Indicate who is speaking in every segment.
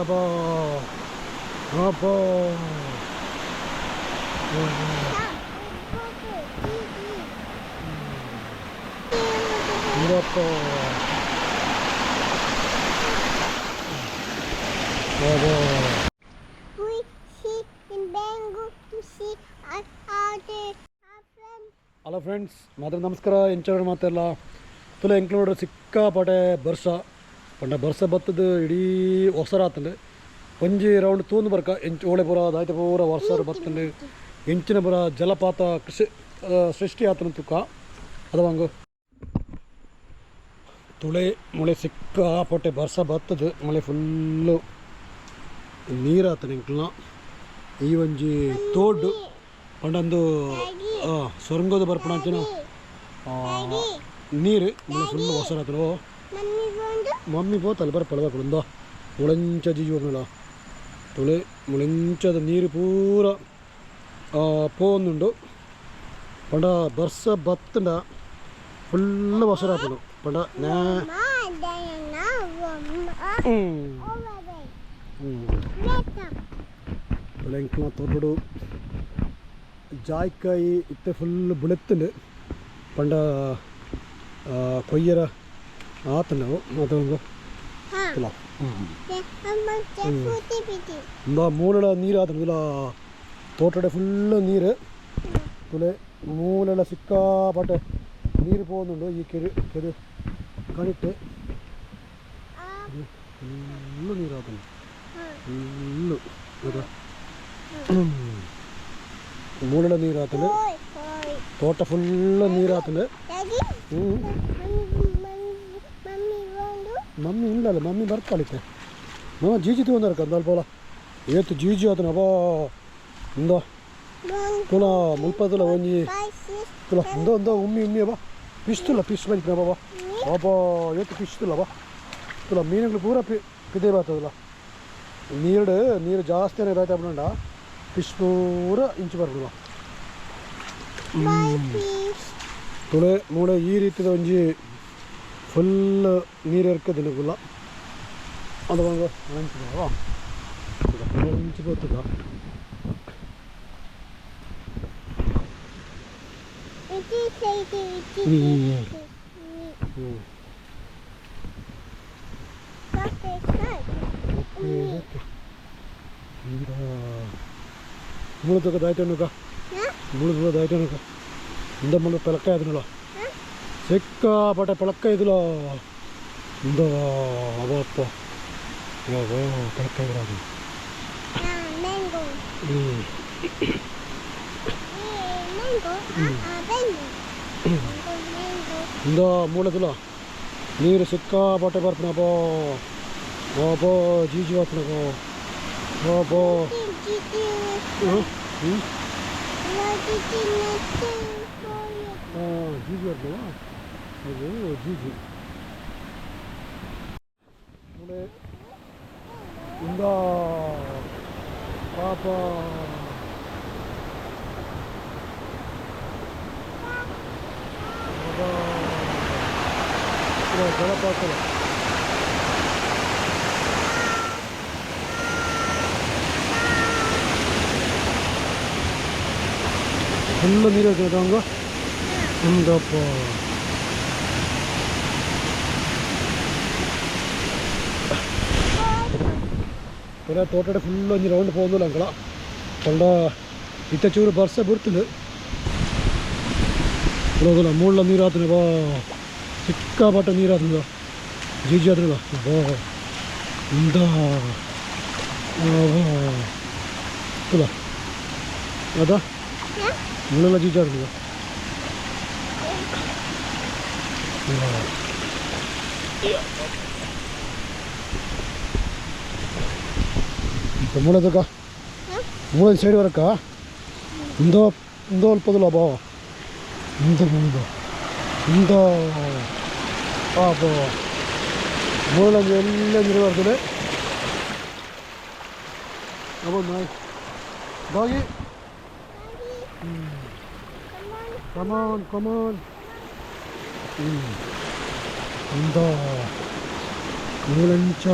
Speaker 1: ಅಬ್ಬಾ ಅಬ್ಬಾ. ನೀರಪ್ಪ ಅಬ್ಬಾ. ಹಲೋ ಫ್ರೆಂಡ್ಸ್, ಮಾತ್ರ ನಮಸ್ಕಾರ. ಎಂಚ ಮಾತೆಲ್ಲ ತುಲ ಎಂಕ್ಲೋಡ್ ಸಿಕ್ಕಾಪಟ್ಟೆ ಬರ್ಸ ಪಂಡ ಬರ್ಸ ಬತ್ತದ ಇಡೀ ಒಸರಾತಂಡು. ಒಂಜಿ ರೌಂಡ್ ತೂಂದು ಬರ್ಕ ಎಂಚ ಓಳೆ ಪೂರ ದಾಯ್ತ ಪೂರ ವರ್ಷ ಬತ್ತಂಡು. ಎಂಚಿನ ಪೂರ ಜಲಪಾತ ಕೃಷಿ ಸೃಷ್ಟಿ ಆತನ ತುಕ್ಕ ಅದವಂಗು ತುಳೆ ಮುಳೆ ಸಿಕ್ಕಾಪಟ್ಟೆ ಬರ್ಸ ಬತ್ತದ ಮುಳೆ ಫುಲ್ಲು ನೀರಾತನ ಎಂಕ್ಲನ. ಈ ಒಂಜಿ ತೋಡು ಪಂಡಂದು ಸೊರಂಗೋದು ಬರ್ಪಣಂಚಿನ ನೀರು ಮುಳೆ ಫುಲ್ ಒಸರಾತನ. ಮಮ್ಮಿ ಪೋತಲ್ಲ ಬರ್ಪಳ ಬರ್ಪಳ ಉಂದೋ ಮುಳಂಚ ಜಿಜಿ ಹೋಗ್ನಲ್ಲ ತುಳೆ ಮುಳೆಂಚದ ನೀರು ಪೂರ ಪೋಂದುಂಡು. ಪಂಡ ಬರ್ಸ ಬತ್ತಂಡ ಫುಲ್ ಒಸರಾಪುಂಡು ಪಂಡ ನೇ. ತುಳೆ ಎಂಕ್ಲ ತೋಟಡು ಜಾಯ್ಕಾಯಿ ಇತ್ತೆ ಫುಲ್ ಬುಳೆತ್ತುಂಡು. ಪಂಡ ಕೊಯ್ಯರ ಆತಂಡು ಅದೊಂದು ತುಲ ಇಂದ ಮೂಲಡ ನೀರು ಆತಂಡು. ಇಲ್ಲ ತೋಟಡೆ ಫುಲ್ ನೀರು. ತುಲೆ ಮೂಲೆಲ್ಲ ಸಿಕ್ಕಾಪಟ್ಟೆ ನೀರು ಪೋಂದುಂಡು. ಈ ಕೆರೆ ಕೆರೆ ಕಣಿಟ್ಟು ಫುಲ್ಲು ನೀರು ಆತಂಡು ಫುಲ್ಲು. ಅದ ಮೂಲೆಲ್ಲ ನೀರು ಆತಂಡು. ತೋಟ ಫುಲ್ ನೀರು ಆತಂಡು. ಹ್ಞೂ, ಮಮ್ಮಿ ಇಲ್ಲಲ್ಲ, ಮಮ್ಮಿ ಬರ್ತಾಳಿತ್ತೆ. ಮಮ್ಮ ಜೀಜಿ ತಗೊಂಡಾರ ಅಂದಲ್ಪೋಲ ಏತು ಜೀಜಿ ಆತನ. ಅಬ್ಬಾ, ಇಂದ ತುಲ ಮುಲ್ಪ ತುಲ ಒಂಜಿ ತುಲ ಇಂದ ಒಂದ ಉಮ್ಮಿ ಉಮ್ಮಿ ಅಬ್ಬಾ ಫಿಶ್ ತುಲ ಫಿಶ್ ಬಂದಿನ ಬಾಬಾ ಅಬ್ಬಾ ಏತು ಫಿಶ್ ತುಲ ಬಾ ತುಲ ಮೀನುಗಳು ಪೂರ ಪಿ ಪಿದೆ ಬರ್ತದಲ್ಲ. ನೀರು ನೀರು ಜಾಸ್ತಿ ದಾಯ್ತಾ ಬಿಡೋಣ ಫಿಶ್ ಪೂರ ಇಂಚು ಬರ್ಬಿಡುವ. ತುಳೆ ಮೂಳೆ ಈ ರೀತಿದ ಒಂಜಿ ಫುಲ್ ನೀರು ಎರ್ಕದಿಲ್ಲ ಗುಲ್ಲ ಅದು ಬಂದು ಇಂಚು ಗೊತ್ತದ. ಹ್ಞೂ, ಓಕೆ ಓಕೆ. ಮೂಳು ತಗೋ ದಾಯ್ತಣ್ಣುಕ ಮುಳು ಮುಳು ದಾಯ್ತಣ್ಣುಕ ಇಂದ ಮುಳು ಪೆಲಕ್ಕ ಇದನ್ನಲ್ಲ ಸಿಕ್ಕಾಪಟ್ಟೆ ಪೆಳಕ್ಕ ಇದಿಲ್ಲ. ಇಂದ ಅವಪ್ಪ ಯಾವ ಪೆಳಕ್ಕ ಇರೋದು. ಹ್ಞೂ, ಇಂದ ಮೂಲದಿಲ್ಲ ನೀರು ಸಿಕ್ಕಾಪಟ್ಟೆ ಬರ್ಪಣಪ್ಪ. ಅಬ್ಬೋ ಜೀಜಿ ಬರ್ಪಣಪ್ಪ ಅಬ್ಬೋ. ಹ್ಞೂ ಹ್ಞೂ, ಜೀಜಿ ಬರ್ಪಣವ ಅದು ಜೀಜಿ ಮೂಳೆ ಇಂದ ಪಾಪ ಜಲಪಾತ. ಫುಲ್ ನೀರು ಹಂಗ ಹಂಗಪ್ಪ. ಪೂರ ತೋಟಡೆ ಫುಲ್ ಒಂಜಿ ರೌಂಡ್ ಪೋಂದುಲ್ಲ ಅಂಕಲ. ಪಂಡ ಇತ್ತೆ ಚೂರು ಬರ್ಸ ಬಿಡ್ತುಂಡು. ಹೋಗಲ್ಲ ಮೂಳ್ಳ ನೀರು ಆತನ ಬಾ ಸಿಕ್ಕಾಪಟ್ಟೆ ನೀರು ಆತಂದ ಜೀಜಿ ಆತನಲ್ಲ. ಬಾ ಇಂದ ತುಲ ಅದ ಮುಳ್ಳೆಲ್ಲ ಜೀಜಿ ಆತದ. ಮೂಳೆದಕ್ಕ ಮೂಳೆ ಸೈಡ್ ವರಕ್ಕ ಇಂದ ಇಂದ ಅಲ್ಪದಲ್ಲ ಬಾ ಇಂದ ಮುಂದ ಇಂದ ಅಬ್ಬಾ ಮೂಳೆ ಎಲ್ಲ ನೀರು ಬರ್ತದೆ. ಅಬ್ಬ ನಾಯಿ ಡಾಗಿ. ಕಮಾನ್ ಕಮಾನ್. ಇಂದ ಮೂಳೆಂಚ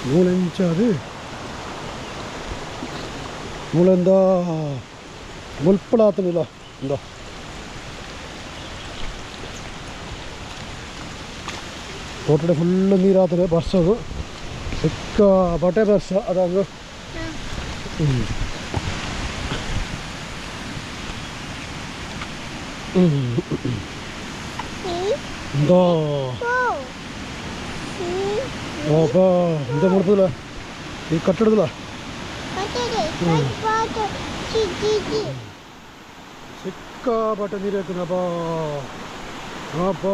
Speaker 1: ಮೂಲೆಂಚಾದು ಮೂಲೆಂದ ಮುಲ್ಪಳಾತನಿಲ್ಲ ಇಂದ ತೋಟಡೆ ಫುಲ್ ನೀರಾತದೆ ಬರ್ಸೋದು ಸಿಕ್ಕ ಬಟ್ಟೆ ಬರ್ಸ ಅದಂಗ ಇಂದ ಅಬ್ಬಾ ಇಂದ ಮಾಡ್ತದಲ್ಲ ಈ ಕಟ್ಟಡದಲ್ಲ ಸಿಕ್ಕಾಪಟ್ಟೆ ನೀರು ಹಾಕಿದ್ರಪ್ಪ ಅಪ್ಪ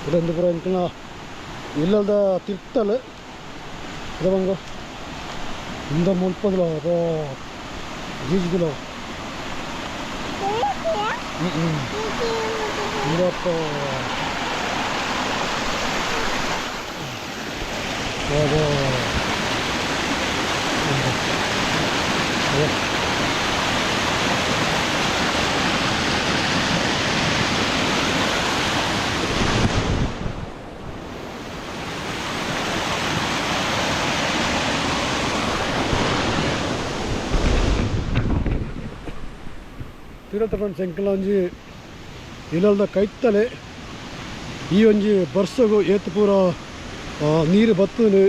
Speaker 1: ಇದೊಂದು ಪೂರ ಎಂಕಲ್ನ ಇಲ್ಲದ ತಿರ್ತಲ್ ಇದವಂಗ ಇಂದ ಮುಲ್ಪದಲ ಅಬ್ಬಾ ಜೀಜಿದಲ ಇಂದಪ್ಪ ಅಬ್ಬಾ ತಿರತ ಫ್ರೆಂಡ್ಸ್ ಎಂಕಲ್ನ ಒಂಜಿ ಇಲ್ಲದ ಕೈತ್ತಲೆ ಈ ಒಂಜಿ ಬರ್ಸಗು ಏತ್ ಪೂರ ನೀರು ಬತ್ತುನು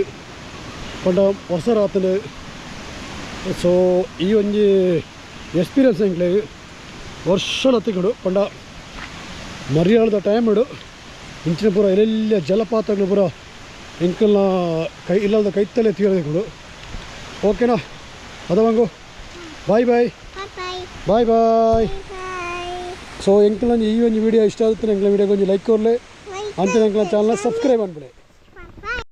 Speaker 1: ಪಂಡ ಒಸರಾತನು ಸೊ ಈ ಒಂಜಿ ಎಕ್ಸ್ಪೀರಿಯನ್ಸ್ ಎಂಕ್ಲೆಗ್ ವರ್ಷಲ ತಿಕ್ಕುಂಡು ಪಂಡ ಮರ್ಯಾಳದ ಟೈಮ್ ಇಡು ಇಂಚಿನ ಪೂರ ಎಲ್ಲೆಲ್ಲ ಜಲಪಾತಗಳು ಪೂರ ಎಂಕಲ್ನ ಕೈ ಇಲ್ಲದ ಕೈತ್ತಲೆ ತೀರದಿಕ್ಕುಂಡು ಓಕೆನಾ ಅದವಂಗು ಬಾಯ್ ಬಾಯ್ ಬಾಯ್ ಬಾಯ್. ಸೊ ಎಂಕಲ್ನ ಈ ಒಂದು ವಿಡಿಯೋ ಇಷ್ಟ ಆಗುತ್ತೆ ಎಂಕಲ್ನ ವಿಡಿಯೋಗೆ ಒಂದು ಲೈಕ್ ಕೊರಲೆ ಅಂಚನೆ ಎಂಕಲ್ನ ಚಾನಲ್ ಸಬ್ಸ್ಕ್ರೈಬ್ ಅನ್ಬಿಡಿ.